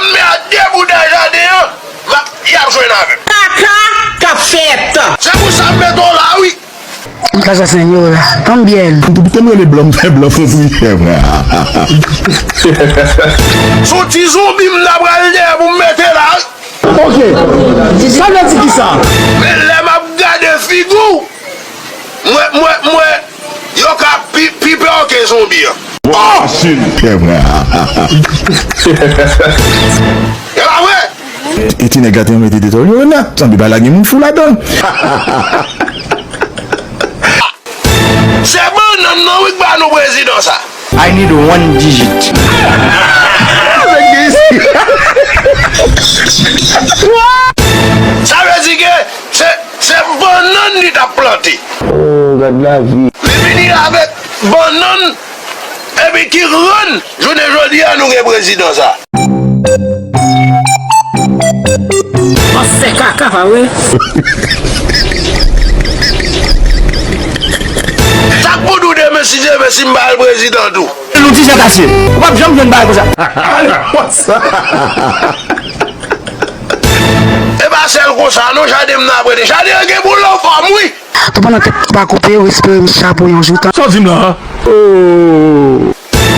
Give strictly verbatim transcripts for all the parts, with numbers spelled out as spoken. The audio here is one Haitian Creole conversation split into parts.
M met a de bouda jaden an, m ap, y ap jwenn avè m. Kaka k ap fèt. Se pou sa m met w la, wi. Casa Señora, también. Te m rele blan, m fè blan fon pou li fè vre. Se yon ti zonbi m ta pral dèyè pou m mete la, wi. Ok. Sa vle di ki sa? Men lè m ap gade figi w, mwen, mwen, mwen, yo ka pi, pi pè w ke zonbi an. Oh! Fè vre. E pa vre? E ti nèg la te mete detòl yo nèt, sanble pa lage moun fou ladan. Se bannann nan wi k ba nou prezidan sa. I need one digit. Sa vle di ke se, se bannann li t ap plante. Oh, gad lavi. Li vini avèk bannann epi ki rann jounen jodi a nou gen prezidan sa. Pastè kaka, pa vre? Sa k pou nou demen si Dye vle si m ba l prezidan tou? Nou di Jan Katye. Ou p ap janm jwenn bagay konsa. E pa sèl konsa non, jaden m nan ap rete. Jaden an gen pou l anfòm, wi. Tou pandan tèt pa koupe, ou espere m chapo yon jou tan. Sa w di m la a? Oh.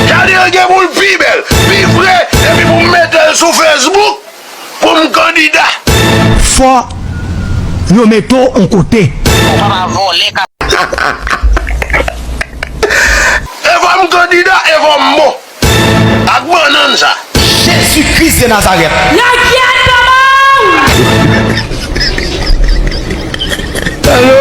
Jaden an gen pou l pi bèl, pi fre, epi pou m mete l sou Facebook pou m kandida. Fò yo mete w yon kote. Ou pa pa vòlè ka. E fò m kandida, e fò m bon. Ak bannann sa. Jezi Kris de Nazarèt. Lakyèt manman w! Alo.